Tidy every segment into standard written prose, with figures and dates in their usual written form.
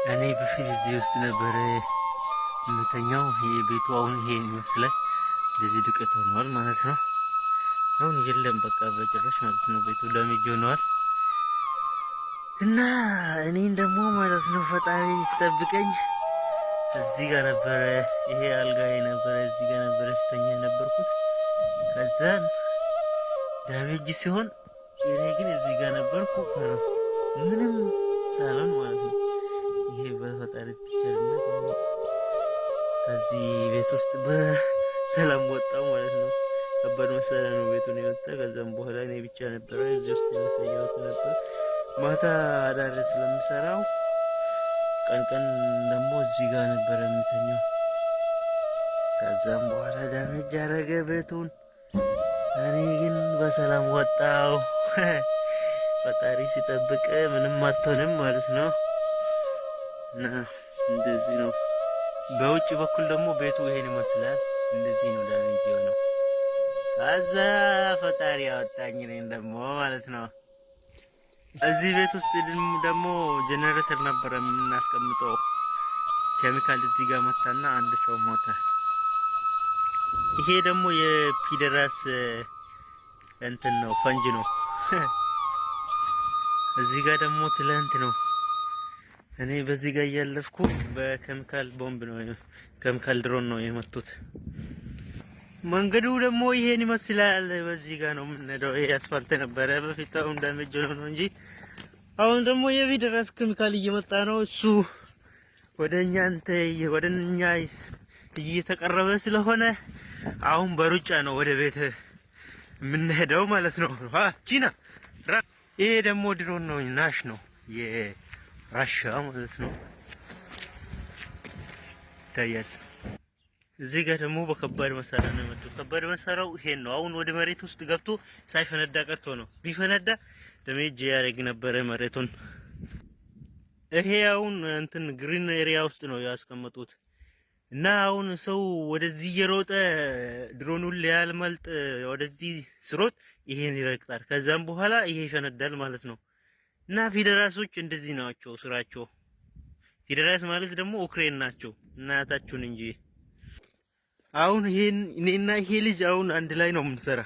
እኔ በፊት እዚህ ውስጥ ነበረ የምተኛው። ይሄ ቤቱ አሁን ይሄ ይመስላል። እንደዚህ ዱቄት ሆነዋል ማለት ነው። አሁን የለም በቃ በጭራሽ ማለት ነው። ቤቱ damage ሆነዋል። እና እኔን ደግሞ ማለት ነው ፈጣሪ ሲጠብቀኝ እዚህ ጋር ነበረ፣ ይሄ አልጋዬ ነበረ፣ እዚህ ጋር ነበረ ስተኛ የነበርኩት። ከዛን damage ሲሆን እኔ ግን እዚህ ጋር ነበርኩ፣ ተረፍኩ ምንም ሳልሆን ማለት ነው። ይሄ በፈጣሪ ቸርነት ከዚህ ቤት ውስጥ በሰላም ወጣው ማለት ነው። ከባድ መሳሪያ ነው ቤቱን የወጣ። ከዛም በኋላ እኔ ብቻ ነበረ እዚህ ውስጥ የተኛሁት ነበር። ማታ አዳር ስለምሰራው ቀን ቀን ደግሞ እዚህ ጋር ነበረ የምተኛው። ከዛም በኋላ damage አረገ ቤቱን። እኔ ግን በሰላም ወጣው። ፈጣሪ ሲጠብቅ ምንም አትሆንም ማለት ነው። እና እንደዚህ ነው። በውጭ በኩል ደግሞ ቤቱ ይሄን ይመስላል። እንደዚህ ነው damage የሆነው። ከዛ ፈጣሪ ያወጣኝ እኔን ደግሞ ማለት ነው። እዚህ ቤት ውስጥ ደግሞ ጀነሬተር ነበረ የምናስቀምጠው። ኬሚካል እዚህ ጋር መታና አንድ ሰው ሞተ። ይሄ ደግሞ የፒደራስ እንትን ነው፣ ፈንጅ ነው። እዚህ ጋር ደግሞ ትላንት ነው እኔ በዚህ ጋር እያለፍኩ በኬሚካል ቦምብ ነው፣ ኬሚካል ድሮን ነው የመቱት። መንገዱ ደግሞ ይሄን ይመስላል። በዚህ ጋር ነው የምንሄደው። ይሄ አስፋልት ነበረ በፊት፣ አሁን damage ሆኖ ነው እንጂ አሁን ደግሞ የፒደራስ ኬሚካል እየመጣ ነው። እሱ ወደኛ እየተቀረበ ስለሆነ አሁን በሩጫ ነው ወደ ቤት የምንሄደው ማለት ነው። ቺና ይሄ ደግሞ ድሮን ነው፣ ናሽ ነው የራሻ ማለት ነው። ይታያል። እዚህ ጋር ደግሞ በከባድ መሳሪያ ነው የመጡት። ከባድ መሳሪያው ይሄን ነው። አሁን ወደ መሬት ውስጥ ገብቶ ሳይፈነዳ ቀርቶ ነው። ቢፈነዳ damage ያደርግ ነበረ መሬቱን። ይሄ አሁን እንትን green area ውስጥ ነው ያስቀመጡት እና አሁን ሰው ወደዚህ እየሮጠ ድሮኑን ሊያመልጥ ወደዚህ ስሮጥ ይሄን ይረግጣል። ከዛም በኋላ ይሄ ይፈነዳል ማለት ነው። እና ፊደራሶች እንደዚህ ናቸው ስራቸው። ፊደራስ ማለት ደግሞ ኡክሬን ናቸው። እናታችሁን እንጂ አሁን ይሄን እኔና ይሄ ልጅ አሁን አንድ ላይ ነው የምንሰራ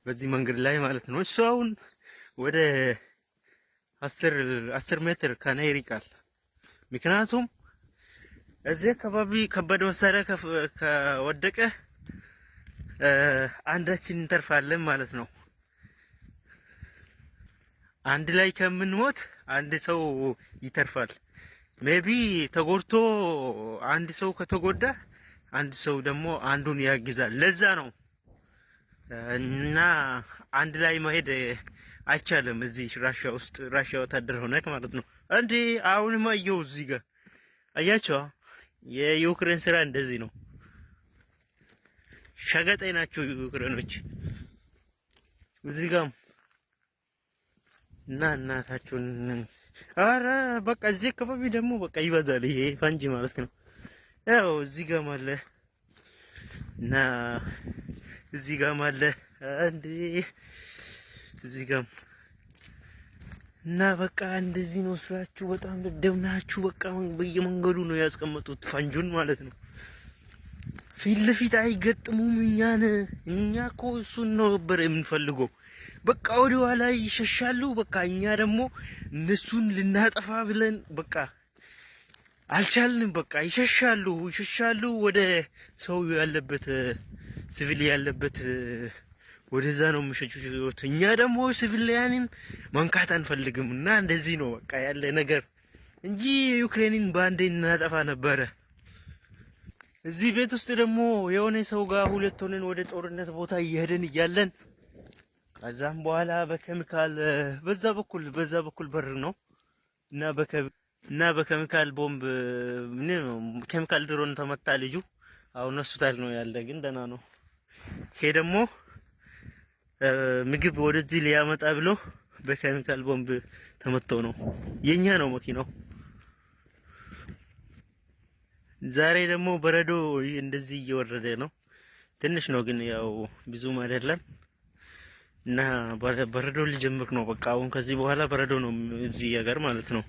በዚህ መንገድ ላይ ማለት ነው። እሱ አሁን ወደ 10 ሜትር ከኔ ይርቃል። ምክንያቱም እዚህ አካባቢ ከባድ መሳሪያ ከወደቀ አንዳችን እንተርፋለን ማለት ነው። አንድ ላይ ከምንሞት አንድ ሰው ይተርፋል። Maybe ተጎድቶ አንድ ሰው ከተጎዳ አንድ ሰው ደግሞ አንዱን ያግዛል። ለዛ ነው እና አንድ ላይ መሄድ አይቻልም። እዚህ ራሽያ ውስጥ ራሽያ ወታደር ሆነክ ማለት ነው። እንዴ አሁንም አየው እዚህ ጋር አያቸው። የዩክሬን ስራ እንደዚህ ነው። ሸገጤ ናቸው ዩክሬኖች። እዚህ ጋር እና እናታችሁን አረ በቃ እዚህ አካባቢ ደግሞ በቃ ይበዛል ይሄ ፈንጂ ማለት ነው። ያው እዚህ ጋር አለ እና እዚህ ጋር አለ እንዴ እዚህ ጋር እና በቃ እንደዚህ ነው ስራችሁ። በጣም ደደብ ናችሁ። በቃ በየመንገዱ ነው ያስቀመጡት ፈንጁን ማለት ነው። ፊት ለፊት አይገጥሙም እኛን። እኛ እኮ እሱን ነው ነበር የምንፈልገው። በቃ ወደ ኋላ ይሸሻሉ። በቃ እኛ ደግሞ እነሱን ልናጠፋ ብለን በቃ አልቻልንም። በቃ ይሸሻሉ ይሸሻሉ። ወደ ሰው ያለበት ሲቪል ያለበት ወደዛ ነው የሚሸሹት። እኛ ደግሞ civilian ን መንካት አንፈልግም እና እንደዚህ ነው በቃ ያለ ነገር እንጂ ዩክሬንን በአንዴ እናጠፋ ነበረ። እዚህ ቤት ውስጥ ደግሞ የሆነ ሰው ጋር ሁለት ሆነን ወደ ጦርነት ቦታ እየሄድን እያለን ከዛም በኋላ በኬሚካል በዛ በኩል በር ነው እና በኬሚካል ቦምብ ኬሚካል ድሮን ተመታ ልጁ። አሁን ሆስፒታል ነው ያለ፣ ግን ደህና ነው። ይሄ ደግሞ ምግብ ወደዚህ ሊያመጣ ብሎ በኬሚካል ቦምብ ተመተው ነው። የኛ ነው መኪናው። ዛሬ ደግሞ በረዶ እንደዚህ እየወረደ ነው። ትንሽ ነው ግን ያው ብዙም አይደለም። እና በረዶ ሊጀምር ነው። በቃ አሁን ከዚህ በኋላ በረዶ ነው እዚህ ሀገር ማለት ነው።